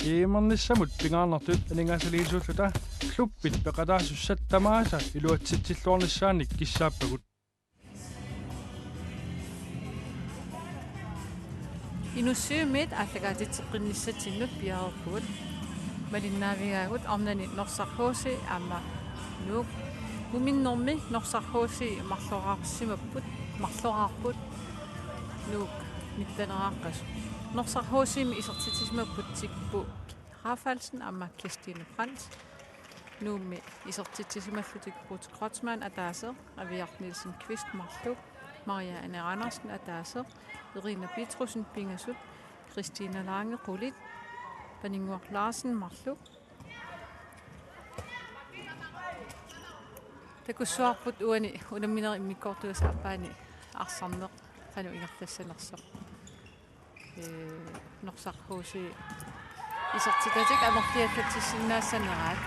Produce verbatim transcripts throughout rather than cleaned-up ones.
E M-ernissamut pingaarnertut aningaasaliisuulluta klubbit peqataasussat tamaasa iluatsitsilluarnissaannik kissaappagut. Inussivimmiit aallakaatitseqqinnissatsinnut piareerpugut. Malinnaavigaagut arnani Norsaq H C aamma Nuuk. Muminnermi Norsaq H C marloraarsimapput, marloraarput Nuuk nitteneraqqasut. Norsaq H C-mi isertitsisimapput Tippu Rafaelsen aamma Kirstine Brandt. Nuummi isertitsisimallutik Ruth Kreutzmann ataaseq, Aviaq Nielsen Kvist marluk, Maria Anne Andersen ataaseq, Irina Petrussen pingasut, Christina Lange qulit, Paninnguaq Larsen marluk. Takussuarput uani unamminerup immikkoortukkasap aappaani arsarneq qanoq ingerlassanersoq. Ee, Norsaq H C isertitatik amerliallatsinnaassaneraat.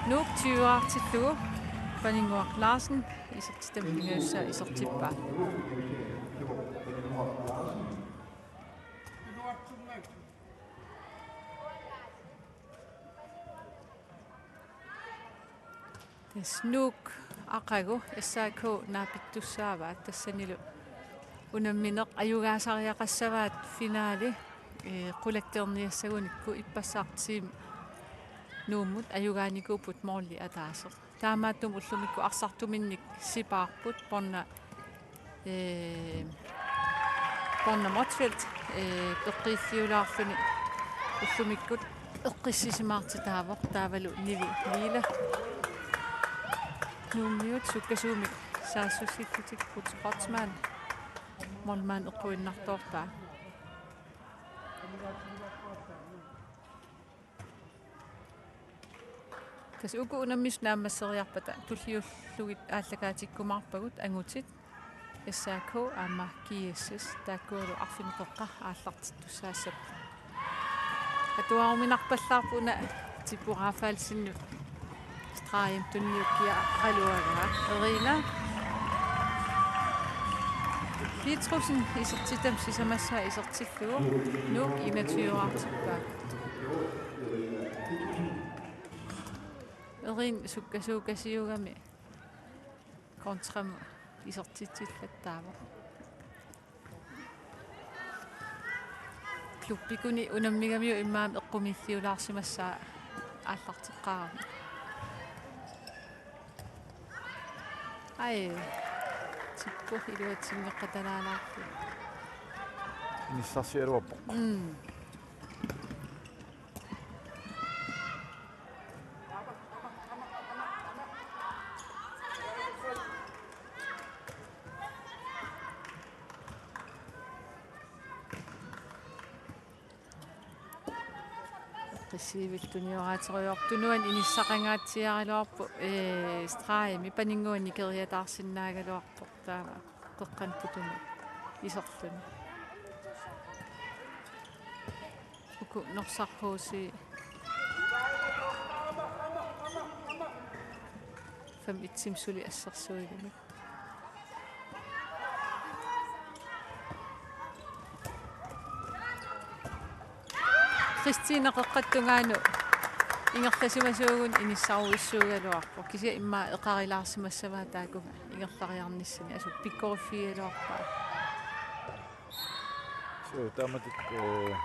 Nuuk tyveartillugu Paninnguaq Larsen isertitami pingajussaa isertippaa. Tassa Nuuk aqagu S A K naapittussaavaat tassanilu unammineq ajugaasariaqassavaat finale, ee, qulakkeerniassagunikku ippassaq Team Nuummut ajugaanikuupput måli ataaseq. Taamaattumik ullumikkut arsartuminnik sipaarput Borna Ee, Borna Motzfeldt, ee, peqqiilliulaarluni ullumikkut eqqissisimaartitaavoq taavalu Nivi Viila. Nuummiut sukkasuumik saassussillutik Ruth Kreutzmann målmand eqquinnartoortaa. Tassa uku unammisut naammasseriarpata tulliullugit aallakaatikkumaarpagut angutit S A K aamma G S S taakkualu arfineq-qeqqa aallartittussaassapput. Atuaruminarpallaarpoq una Tippu Rafaelsenip stregimut tunniukkiaraluaraa. Irina Petrussen isertitami sisamassaa isertillugu Nuuk enogtyveartippaa. Irina sukkasuukasiugami kontramut isertitsillattaavoq. Klubbikuni unammigamiuk immaqa eqqumiilliulaarsimassaa aallarteqqaarami. Ai, Tippu iluatsinneqatalaalaarpoq. Inissarsialuarpoq. Mm. Eqqissivillu tunioraaterujoorpoq, tunuani inissaqangaatsiaraluarpoq, ee, stregimi paninnguani keriataarsinnaagaluarpoq taava qeqqanut putunut iserluni. Uku Norsaq H C fem et-imik suli assersuigamik. Christine qeqqata tungaanut ingerlasimasuugunik inissaruissuugaluarpoq. Kisianni immaqa eqarilaarsimassavaat taakunga ingerlariarnissani, asu pikkoriffigigaluarpaa. Suu, taamatut, ee,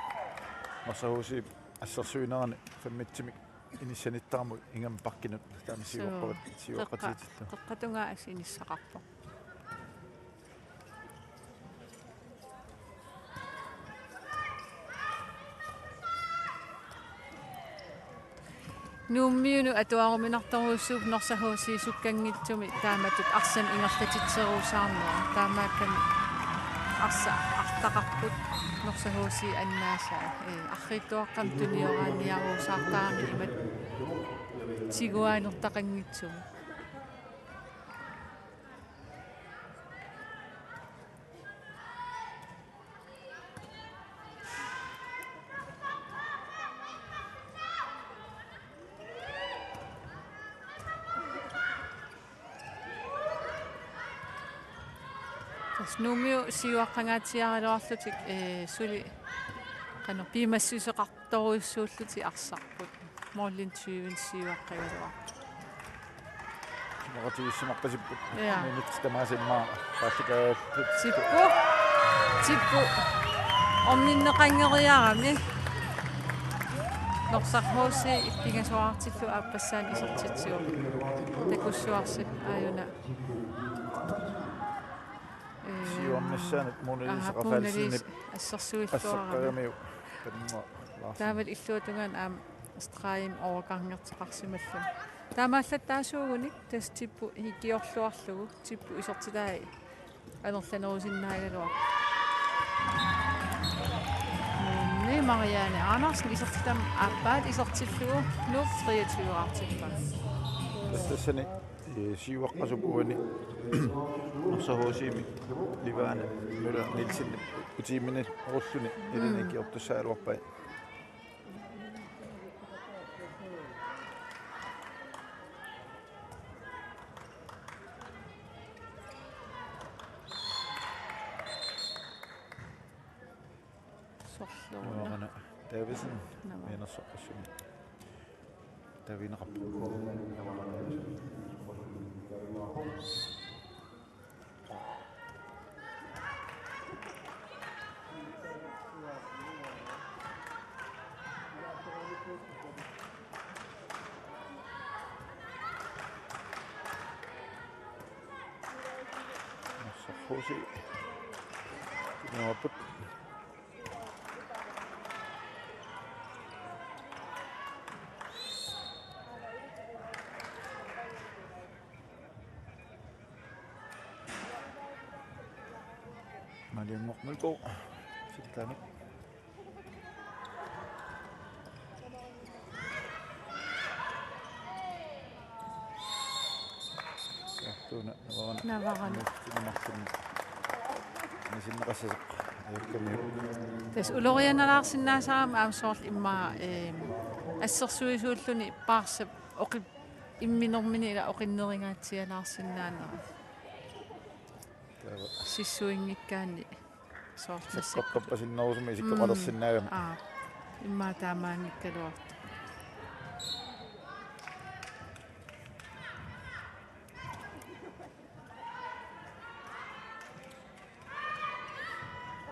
Norsaq H C assersuinerani fem et-imik inissanittarami ingammik bakkinut taama. Suu. Siuaqqavat-, siuaqqatigitillugu. Qeqqa-, qeqqata tungaa assut inissaqarpoq. Nuummiunut atuaruminartorujussuupput Norsaq H C sukkanngitsumi taamatut arsaq ingerlatitserusaarnera. Taamaakkami arsaq artaqarput Norsaq H C annaasaa. Ee, arriitsuaqqamik tunioraanniaruusaartarami imatut tiguaanertaqanngitsumik. Tassa Nuummiut siuaqqangaatsiaraluarlutik, ee, suli Qanoq piumassuseqartorujussuullutik arsarput. Målinik tyve siuaqqagaluarput. Maqatigiissimarpasipput. Ja. Minutsit tamaasa immaqa paallakaagallutik. Tippu. Tippu. Orninneqanngeriarami. Norsaq H C pingasoraartillugu aappassaani isertitsivoq. Takussuarsi aajuna. Ee, Siuarnissaanut Mona Lise aha, Rafaelsenip Mona Lise assersuilluarami. Asseqqagamiuk Pernilla Larsen. Taavalu illuatungaani aamma stregimi overgangerteqarsimalluni. Taamaallattaasuugunik tassa Tippu ikiorluarlugu, Tippu isertitai anerlanerusinnaagaluarpoq. Nuummi Marianne Andersen isertitami aappaat isertillugu Nuuk treogtyve-raartippaa. Tassa tassani, ee, siuaqqasup uani Norsaq H C-mi Livane Møller Nielsen utiiminnerulluni ilani ikiortussaagaluarpai. Sorluna. Nuanna Davidsen. Nuanna. Mianersoqqassumi. Tavineqarpoq. Norsaq H C. Nuapput. Maliannguaq Mølgaard. Siltaanut. Saartuuna Navarani. Navarani. Navarani. Nisinneqassasoq. Ajukkamiuk. Tassa ulorianalaarsinnaasarami aamma soorlu immaqa, eem, assersuisuulluni paarsap oqi-, imminermini ila oqinnerungaatsialaarsinnaanera. Taava. Sissuinngikkaanni soorlu Sakkortorpasinnerusumik isikkoqalersinnaagami. Mm. Aa. Immaqa taamaanngikkaluartoq.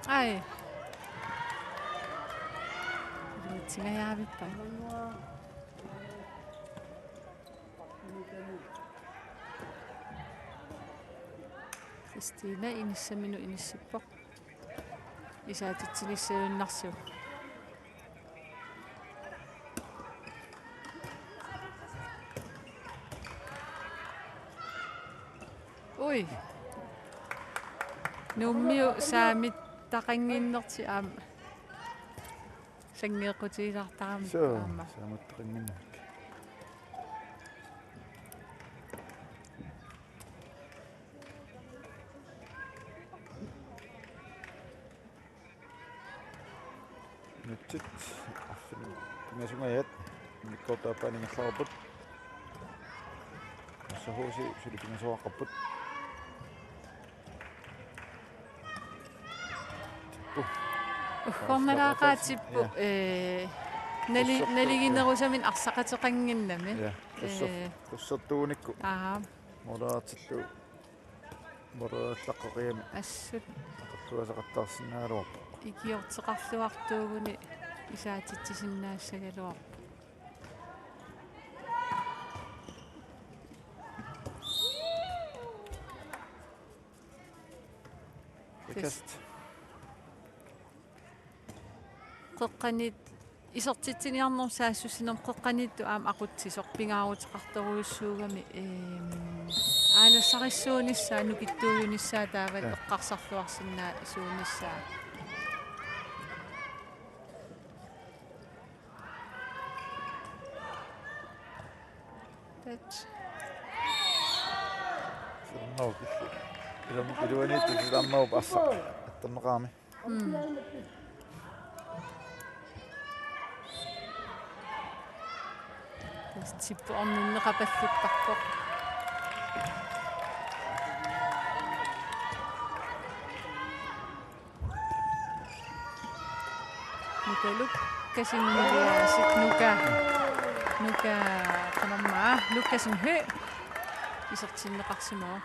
Ai. Iluatsingajaavippa. Kristina inissaminut inissippoq. Isaatitsinissaluinnarsivoq. Ui. Nuummiut saamittaqannginnertik aamma. Sanngeeqqutigisartarami. Suu, Aamma. Saamittaqannginneq. Nutsit arfineq-pingasunngajat immikkoortup aappaani ingerlareerput. Norsaq H C suli pingasoqarput. Tippu. Uggornalaaqaat Tippu, Ja. Ee, nali-, Qussertu-, naliginerusaminnik arsaqateqannginnami. Ja, qusser-, Ee. Qussertuunikku. Aa, Mulaartillu. Mulaarlaqqoqiami. Assut. Atorluassaqattaarsinnaagaluarpoq. Ikiorteqarluartuuguni isaatitsisinnaassagaluarpoq. Ikast. Qeqqaniit isertitsiniarnermut saassussinermut qeqqaniittoq aamma aqutsisoq pingaaruteqartorujussuugami, eem, aalassarissuunissaa, nukittuujunissaa taavalu, ja, eqqarsarluarsinnaasuunissaa. Tat. Siornarukillu. Ilami iluaniittut siornaruk assaq attorneqarami. Mm. Tassa Tippu orninneqapalluttarpoq. Lukassen Eliasen, Nuka. Nuka, tamarmik, Lukassen Høegh. Isertinneqarsimavoq.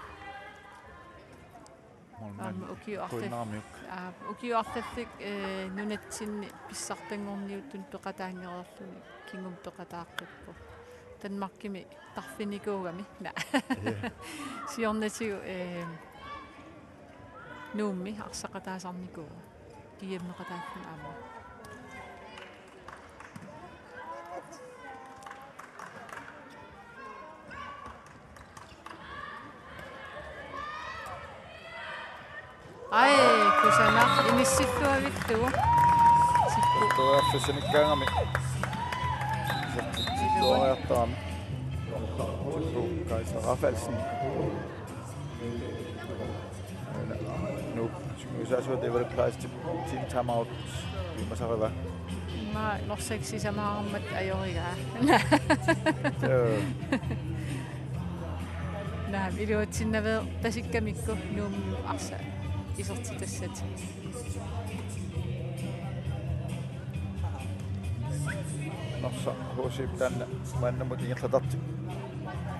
Aamma ukiut arlal-, aa, ukiut arlallit, eh, nunatsinni pissartanngorniuttuni peqataanngereerluni kingumut peqataaqqippoq. Danmarkimi tarfinikuugami. Naa. Ja. Siornatigut, eh, Nuummi arsaqataasarnikuuvoq. G M-eqataalluni aamma. Ai, kusanaq inissilluavillugu. Tippu. Toriarfissanikkaangami. Isertitsilluariartarami. Tippu Kajsa Rafaelsen. Nuuk, sungiusaasuat Evert Kleist team timeout. Piumasariva. Immaqa Norsaq sisamaarmat ajorigaa. Joo. Naa, iluatsinnaveertasikkamikku Nuummut arsaq isertitassatik. Norsaq H C-p taanna maannamut ingerlatartut.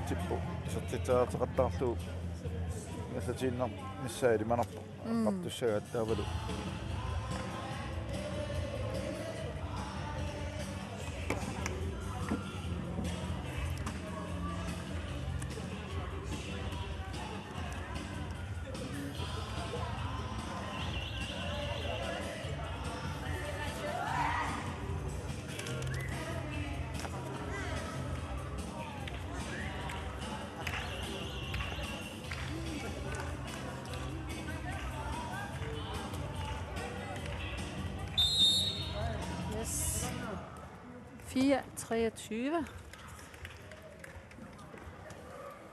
Tippu isertitseriartoqattaarlugu ingerlatiinnarnissaa ilimanarpoq. Mm. Eqqartussagaat taavalu. Yes. Fire treogtyve.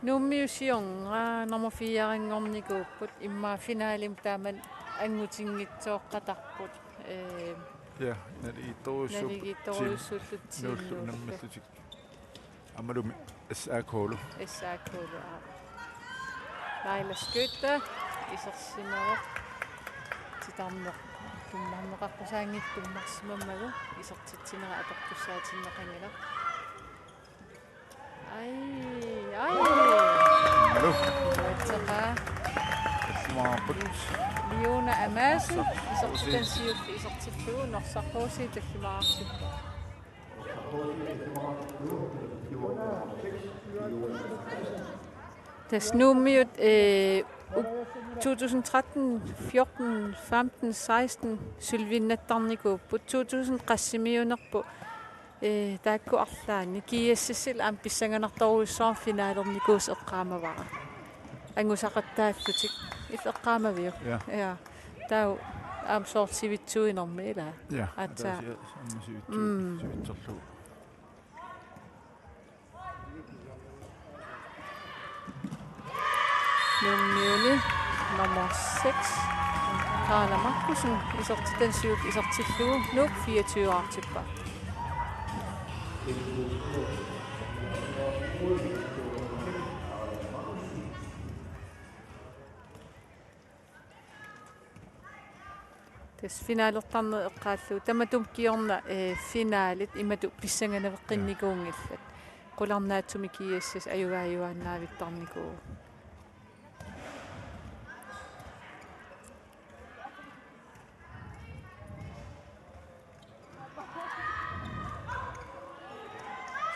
Nuummiut siorna nummer fire-nngornikuupput, immaqa finalemi taamani angutinngitsooqqatarput. Ee, ja, naligiittorujussuupput, naligiittorujussuullutik team-, nuullu team-, unammallutik. Aammalumi S A K-lu. S A K-lu, aa. Laila Skytte isersimavoq. Titarneq tummarneqaqqusaanngitsoq tummarsimammagu isertitsinera atortussaatinneqanngilaq. Ai, ai. Aammalu. Uatseqaa. Tallimaarput. Liuna Amassen, Norsaq isertitani siulleq isertillugu Norsaq H C tallimaarput. Tassa Nuummiut, øh, u-, to tusind tretten, fjorten, femten, seksten sølvinnattarnikuupput, to tusind qassimiunerput, øh, taakku arlaanni G S S-ip aamma pissanganartorujussuarmik finalernikuusoq eqqaamavara. Angusaqattaallutik illit eqqaamaviuk? Ja. Ja. Taava aamma soorlu sivitsuinermi, ilaa? Ja, aatsaat. Taava si-, aamma sivitsu-, mm, sivitsorlugu. Nuummiuni nummer seks, Karla Markussen, isertitani siulleq isertillugu, Nuuk fireogtyve-artippaa. Tassa finalertarneq eqqaallugu. Tamatuma kingorna, eh, finalit imatut pissanganaveqqinnikuunngillat. Qularnaatsumik G S S ajugaajuaannaavittarnikuuvoq.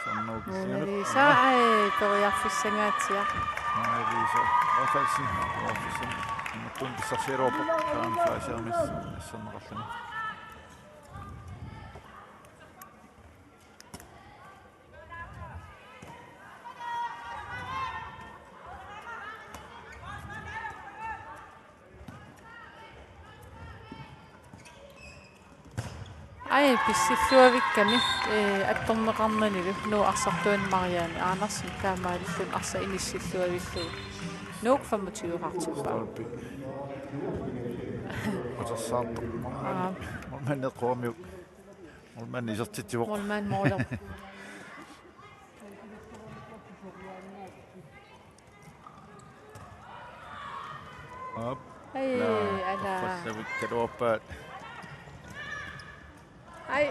Sanna Mona Lisa, ai, periarfissangaatsiaq. Mona Lisa Rafaelsen, periarfissan-, imatut pissarsigaluarpoq, Karen Fleischerip asserneqarluni. Ai, pissilluavikkami, eh, attorneqarnanilu, Nuuk arsartuani Marianne Andersen taamaalilluni arsaq inissilluavillugu. Nuuk femogtyve-qartippaa. Utersaartoq. Aa. Målmand eqquamiuk. Målmand isertitsivoq. Målmand måler. Op. Ei, ala. Uffallavikkaluarpaat. Ai.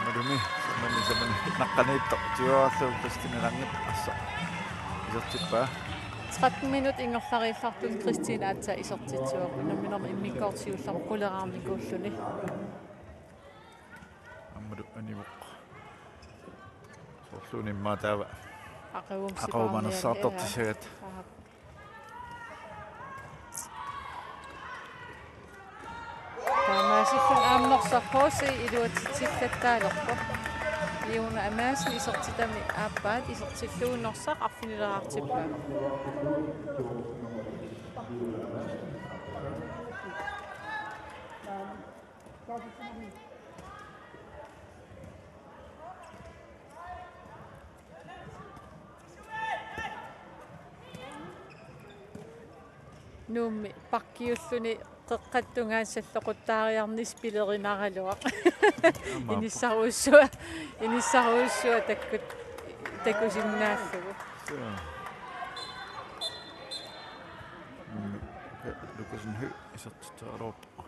Malumi, samani, samani. Naqqaniittoq, tyvearlugu Christine Lange, arsaq isertippaa. Tretten minut ingerlariillartuni Christine aatsaat isertitsivoq. Unamminermi immikkoortoq siullermik quleraarnikuulluni. Aammalu anivoq. Soorluuna immaqa taava. Aqagumut aqagumanersaartortissagat. Sipaarnialerpoq. Aha. Taamaasilluni aamma Norsaq H C iluatsitsillattaalerpoq. Iuna Amassen isertitami aappaat isertillugu Norsaq arfinileraartippaa. Nuummi pakkiulluni qeqqata tungaanut salloquttaariarnissaq pilerinaraluaq. Aamma. Inissarujussuaq, inissarujussuaq takkut-, takusinnaallugu. Joo. Nuka Lukassen Høegh isertitseraluarpoq.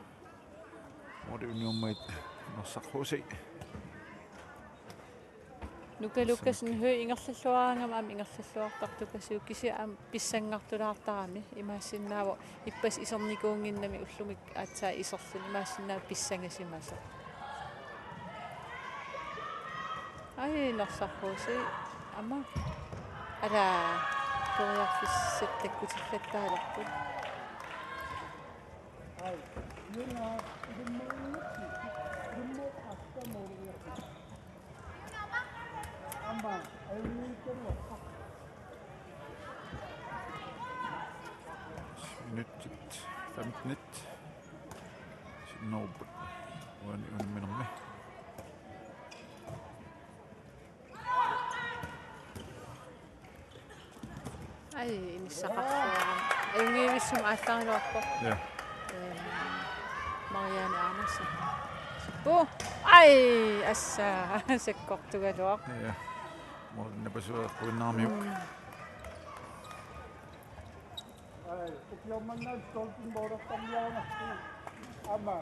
Måli uniommait Norsaq H C. Nuka Lukassen Høegh ingerlalluaraangami aamma ingerlalluartartukasiuk kisianni aamma pissanngartulaartarami imaassinnaavoq ippassaq isernikuunnginnami ullumi aatsaat iserluni imaassinnaavoq pissangasimasoq. Ai Norsaq H C aamma. Ala periarfissat takkutillattaalerput. Minutsit femtenit. Sinneruppat. Uani unamminermi. Ai, inissaqarluarami. Ajunngivissumik aallariluarpoq. Ja. Ehm, Marianne Andersen. Puu! Ai, assa, sakkortugaluaq. Ja. Målip napasueqquinnarmiuk. Mm. Ai, ukiormannaat Stoltenborg, Marianne. Aamma.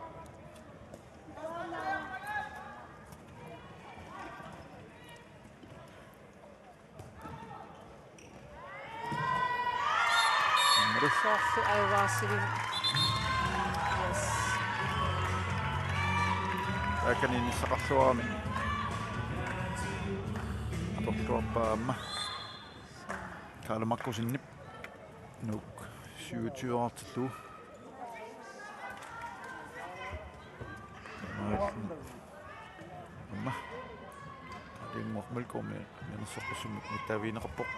Soorlu ajugaasivimmi. Yes. Taakani inissaqarluarami. Atorluarpaa aamma. Kalle Markussenip. Nuuk syvogtyve-artillugu. Aamma. Aliannguaq Mølgaard mianersoqqissummik nittaavigineqarpoq.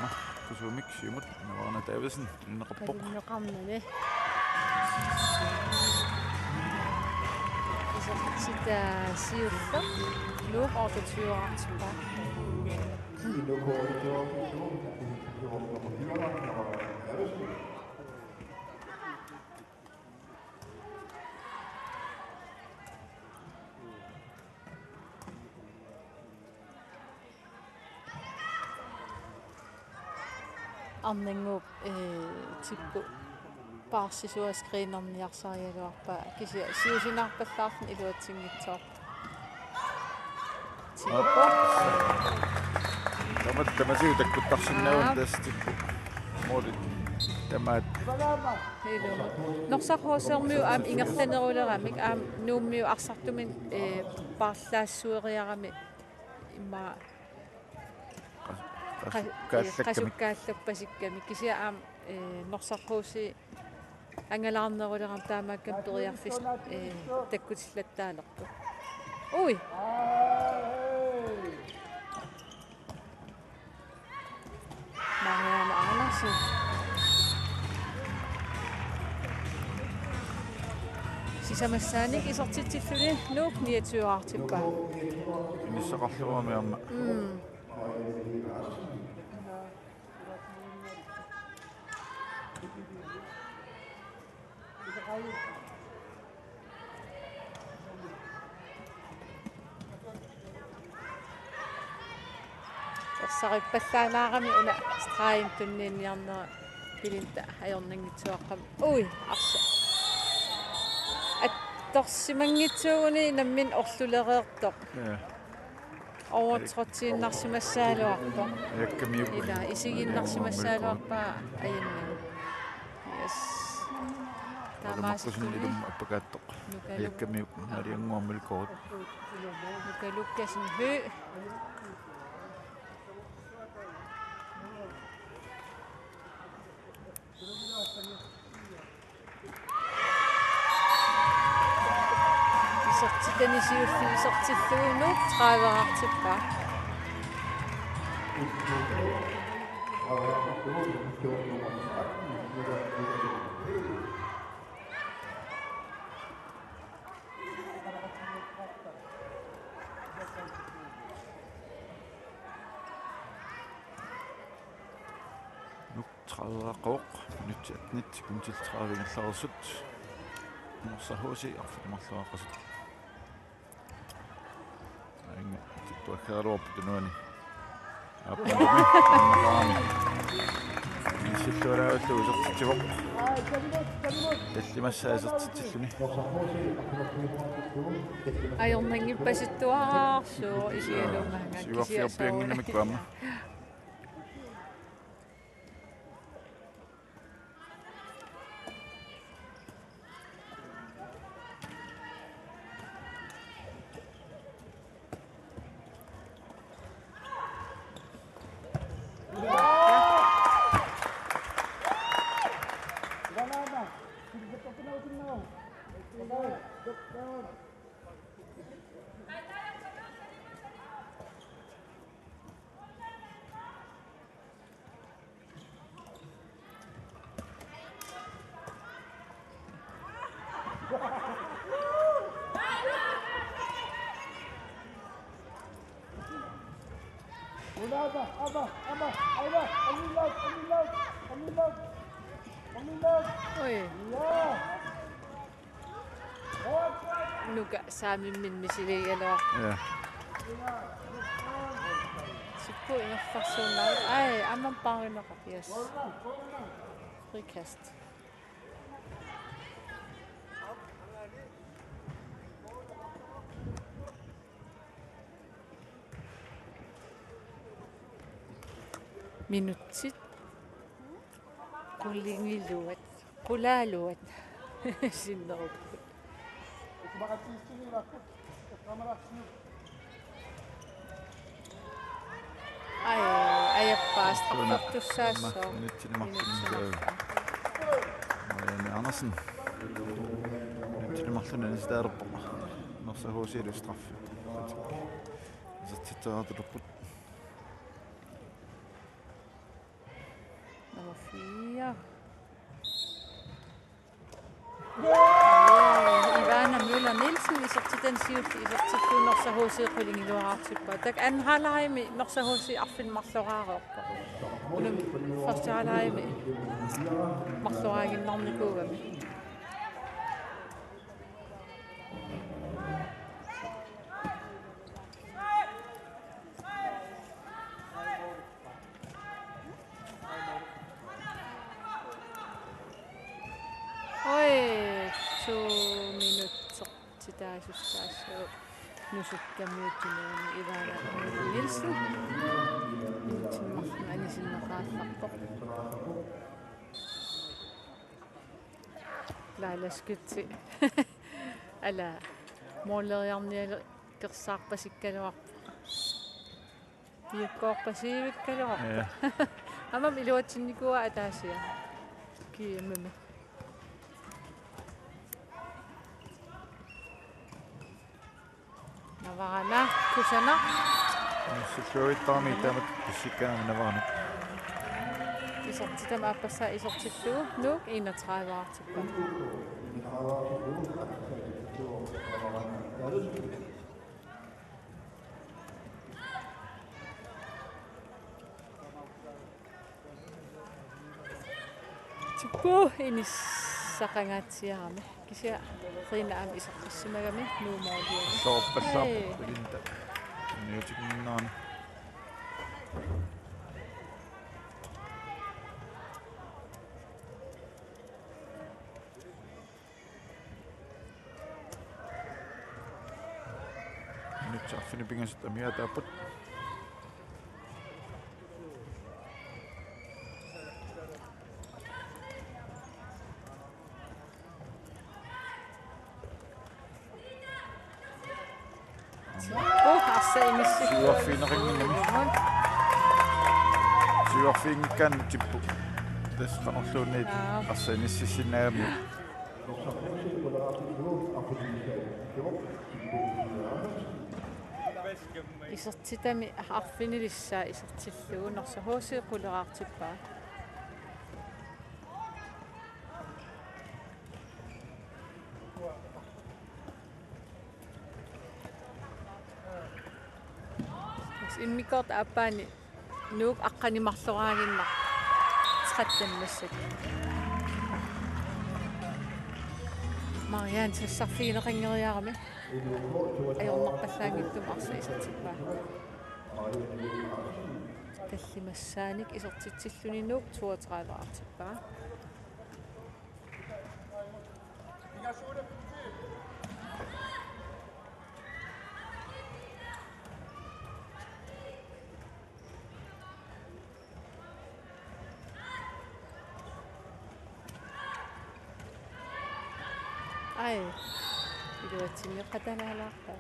Nå, Kusuumik siumut, Navarana Davidsen, tunineqarpoq. Tunineqarnani. Isertitaa siulleq, Nuuk otteogtyve-artippaa. Arnannguup, ee, Tipput paarsisuat screenerniarsarigaluarpaa kisianni siusinaarpallaarluni iluatsinngitsoorpoq. Tipput. Tama-, tamatigut takkuttarsinnaavunga. Aa. Tassa Tipput. Målit tamaat. Ilu. Norsaq H C-rmiut aamma ingerlaneruleramik aamma Nuummiut arsartumik, ee, paarlaassueriarami immaqa qas-, qas-, qasukkaallappasikkamik. Qasukkaallappasikkamik. Kisianni aamma, ee, Norsaq H C angalaarnerulerami taamaakkami periarfissat, ee, takkutillattaalerput. Ui! Marianne Andersen. Sisamassaanik isertitsilluni Nuuk niogtyve-artippaa. Inissaqarluarami aamma. Mm. Ersarippallaalaarami una stregimik tunniunniarnera Belinda ajornanngitsuaqqamik. Ui, arsaq. Attorsimanngitsuuguni nammineq orlulereertoq. Ja. Overtrottiinnarsimassagaluarpoq. Ajakkamiuk. Ila, isigiinnarsimassagaluarpaa ajunngilaq. Yes. Taamaasilluni. Taamaasilluni appakaattoq. Nukaluk. Ajakkamiuk, Maria Nguammelkoot. Nuka Lukassen Høegh. Isertitani siulleq isertillugu Nuuk tredive-rartippaa. Nuuk tredive-raqoq, minutsit attenit, sekundit tredive ingerlareersut. Norsaq H C arfineq-marloriaqqasut. Aajuna tittuakkaluarput tunuani. Aappami, annakarami. Missilluaraallu isertitsivoq. Tallimassaa isertitsilluni. Ajornanngippasittuaraarsuu isigaluumaanga. Siuarfiorpiannginnami kuama. Ui. Nuka saamimminik misiliigaluarpoq. Ja. Tippuu ingerlaarsuunnaavoq. Ai, aamma paarineqarpoq, yes. Frikast. Minutsit qulingiluat, qulaaluat sinnerupput. Ai, ajappaa, straffertussaassaaq. Minutsit marluk. Marianne Andersen. Minutsit marluk anisitaalerpoq. Norsaq H C-lu straffi. Isertitseriartulerput. Nummer fire. Ivana Møller Nielsen isertitani siulleq isertillugu Norsaq H C qulingiluaartippaa. Taakku anden halvlegimi Norsaq H C arfineq-marloraareerpoq. Unami første halvlegimi marloraaginnarnikuugami. Oi, to minutsit titaasussaassaaq. Nusukkamiuttunerini Ivana Nielsen. Minutsit marluk anisinneqarallarpoq. Laila Skytte. Ala, måleriarnialersaarpasikkaluarpoq. Piukkoorpasiuikkaluarpoq. Ja. Aamma iluatsinnikuuaa ataasia. Kiimimi. Navarana, kusanaq. Missilluartarami taamatut pissikkaanni Navarana. Isertitami aappassaa isertillugu Nuuk enogtredive-rartippaa. Tippuu inissaqangaatsiarami. Kisianni Rina aamma isertissimagami Nuup måliani. Soorpassaaq. Hej. Belinda. Niutikinnaani. Arfineq-pingasut amiaataapput. Oh, arsaq inissi. Siuarfigineqanngimmat. Siuarfiginngikkaanni Tippu. Tassa qanorluunniit. Aa. Arsaq inississinnaagami. Isertitami arfinilissaa isertillugu Norsaq H C quleraartippaa. Immikkoortut aappaanni Nuuk aqqaneq marloraaginnarpoq. Tretten massakkut. Marianne sassarfigineqanngeriarami. Ajornarpallaanngitsumik arsaq isertippaa. Tallimassaanik isertitsilluni Nuuk toogtredive artippaa. Ai. Iluatsinneqatalaalaarpaa.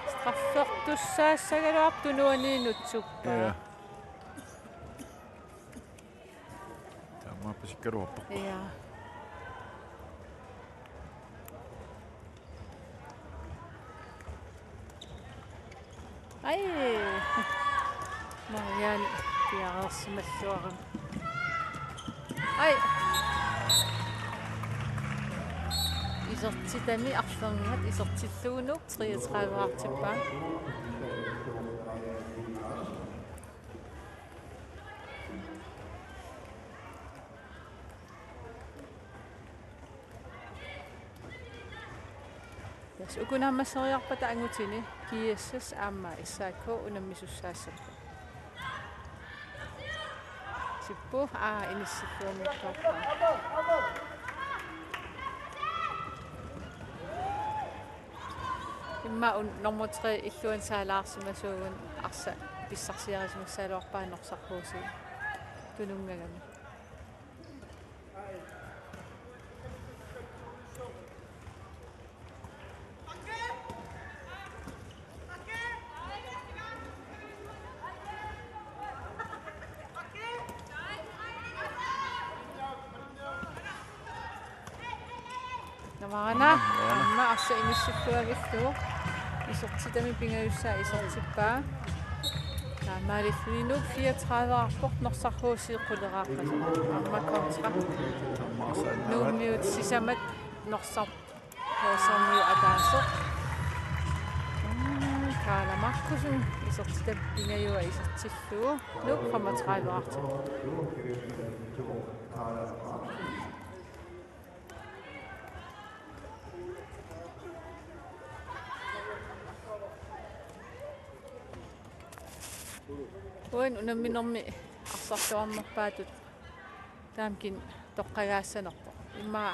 Straffertussaassagaluartoq tunuaniinnut suppaa. Ja. Taamaappasikkaluarpoq. Ja. Ai. Marianne piareersimalluarami. Ai. Isertitami arfernat isertillugu Nuuk treogtredive artippaa. Tassa uku naammasseriarpata angutini G S S aamma S A K unammisussaassapput. Tippu, aa, inissilluanngikkaluarpaa. Immaqa un-, nummer tre illuanut saalaarsimasuugut arsaq pissarsiarisimassagaluarpaa Norsaq H C tununngagami. Tamarana, tamarana. Aamma arsaq inissilluavillugu. Isertitami pingajussaa isertippaa. Taamaalilluni Nuuk fireogtredive arpoq Norsaq H C quleraarpata. Aamma kontra. Nuummiut sisamat Norsaq H C-miut ataaseq. Mm, Kaala Markussen isertitami pingajua isertillugu. Nuuk femogtredive artippaa. Uani unamminermi arsarluarnerpaatut taamaakkagut toqqagaassanerpoq. Immaqa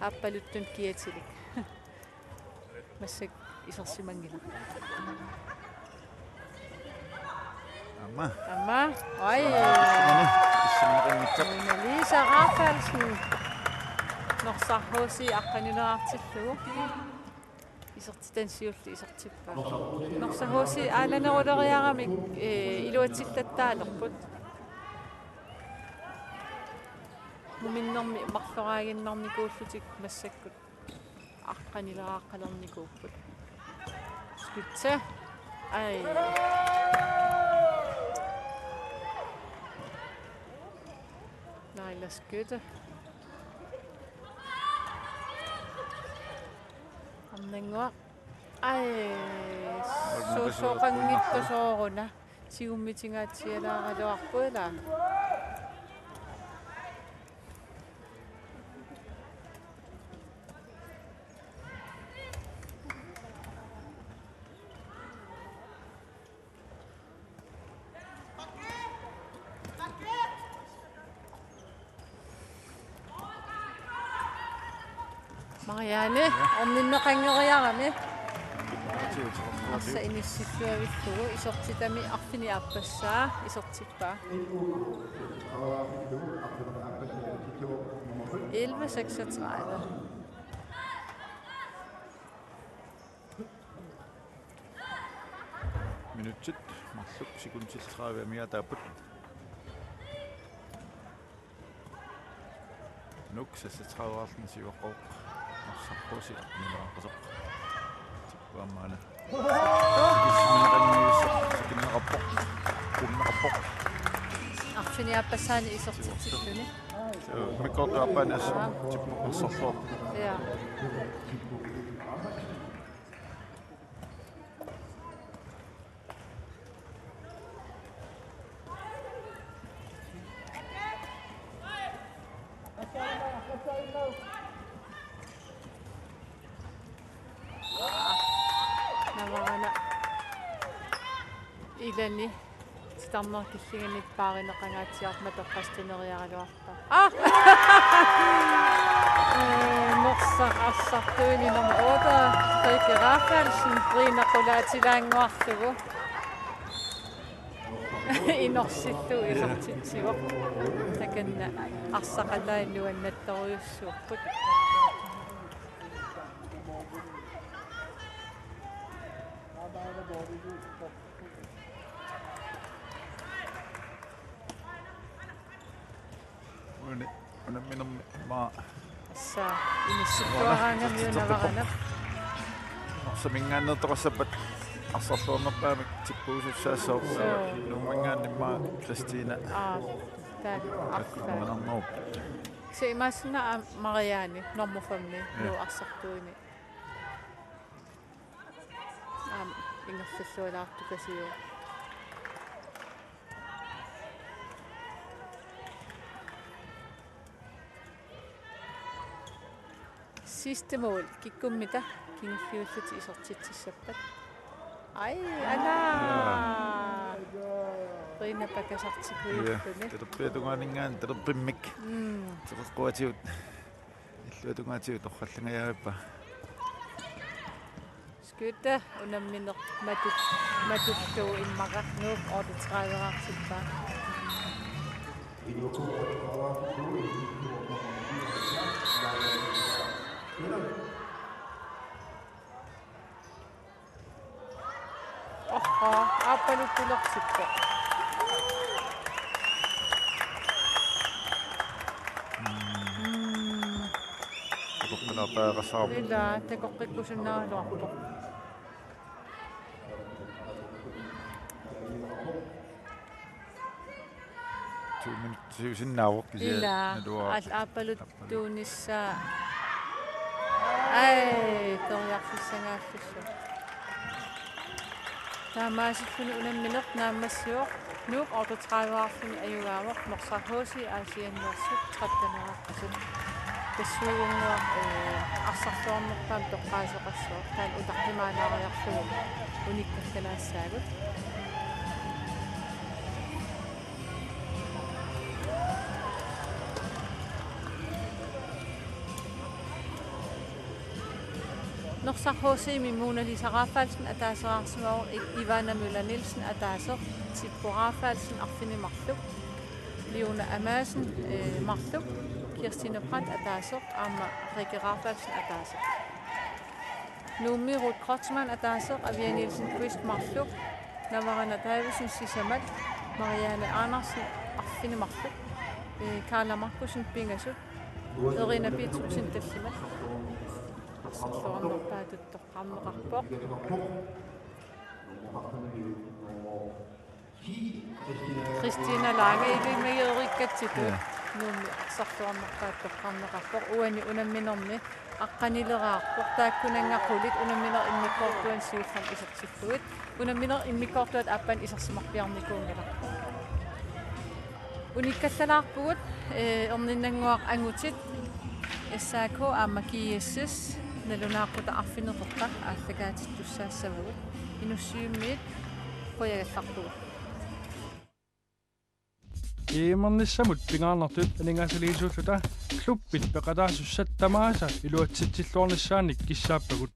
aappaluttunik kiatilik. Massakkut isersimanngilaq. Aamma. Aamma. Ai. Pissimani, pissimani. Lisa Rafaelsen. Norsaq H C aqqanilaartillugu. Isertitani siulleq isertippaa. Norsaq H C aalaneruleriaramik, eh, iluatsillattaalerput. Muminnermi marloraaginnarnikuullutik massakkut aqqanileraqqalernikuupput. Skytte. Ai. Laila Skytte. Arnannguaq. Ai. Soosoqanngitsoq sooruna. Tigummitinngatsialaaraluarpoq ila. Marianne, orninneqanngeriarami. Arsaq inissilluavillugu isertitami arfineq-aappassaa isertippaa. Elleve seksogtredive. Minutsit marluk sekundit tredive amigaataapput. Nuuk seksogtredive-rlugu siuaqqooq. Arsaq H C arfineq-aappassaaq. Tippaammaana. Sikinneqarpoq. Sikinneqarpoq. Kunneqarpoq. Arfineq-aappassaani isertitsilluni. Immikkoortup aappaani assut tippoq arsarluarpoq. Ja. Navarana ilani titarneq killinganni paarineqangaatsiarmat toqqaassineriaraluarpoq. Ah! Øh, Norsaq arsartuini nummer otte, Rikke Rafaelsen, Rina qulaatilaannguarlugu. Inorsillugu isertitsivoq. Takanna arsaqatai nuannattorujussuupput. Uani, unamminermi maa. Tassa inissilluaraangami una Navarana. Norsaminngaanneertoqassappat arsarluarnerpaamik tippuusussaassaaq. Joo. Nuumminngaanniit maa Kristina. Aa, taak, artaa. Nuannernerup. Se imaassinnaavoq Marianne, nummer fem, ja, Nuup arsartuini. Aamma ingerlallualaartukasiuk. Sidste mål, kikkummita kingulliullutik isertitsissappat. Ai, ala! Rina pakasartikujulluni. Ja, talerpiata tungaaninngaanniit, talerpimmik. Mm. Teqeqquatigut. Illuatungaatigut torrallangajavippa. Skytte unammineq matut-, matullugu immaqa Nuuk otteogtredive-raartippaa. Oho, aappaluttulertippoq. Mm. Takoqqinartariaqassaaq. Ila, takoqqikkusunnaagaluarpoq. To minut siusinnaavoq kisianni. Ila, naluara. Al-, aappaluttuunissaa. Ai, toriarfissangaallussooq. Taamaasilluni unammineq naammassivoq. Nuuk otteogtredive-raarluni ajugaavoq, Norsaq H C Aasianneersut tretten-eraarpasut. Tassuugunnguaq, øh, arsarluarnerpaamik toqqaasoqassooq, taanna utaqqimaalaariarlugu unikkallaalaassaagut. Norsaq H C-mi Mona Lisa Rafaelsen ataaseraarsimavoq, I-, Ivana Møller Nielsen ataaseq, Tippo Rafaelsen arfineq-marluk, Liuna Amassen, øh, marluk, Kirstine Brandt ataaseq, aamma Rikke Rafaelsen ataaseq. Nuummi Ruth Kreutzmann ataaseq, Avian Nielsen Kvist marluk, Navarana Davidsen sisamat, Marianne Andersen arfineq-marluk, øh, Karla Markussen pingasut, Irina Petruksen tallimat. Arsarluarnerpaatut toqqarneqarpoq. Kristina Lange ilimagiuerikkatsitut. Ja. Nuummi arsarluarnerpaatut toqqarneqarpoq. Uani unamminermi aqqanileraarpoq. Taakkunannga qulit unammineq immikkoortuani siullermik isertillugit. Unammineq immikkoortuata aappaa isersimarpiarnikuunngilaq. Unikkallalaarpugut, øh, erniinnannguaq angutit, S A K aamma G S S, nalunaaqutaq arfineq-peqqa aallakaatittussaassavagut. Inussivimmiit qujagallarpugut. Gamernissamut pingaarnertut aningaasaliisuulluta klubbit peqataasussat tamaasa iluatsitsilluarnissaannik kissaappagut.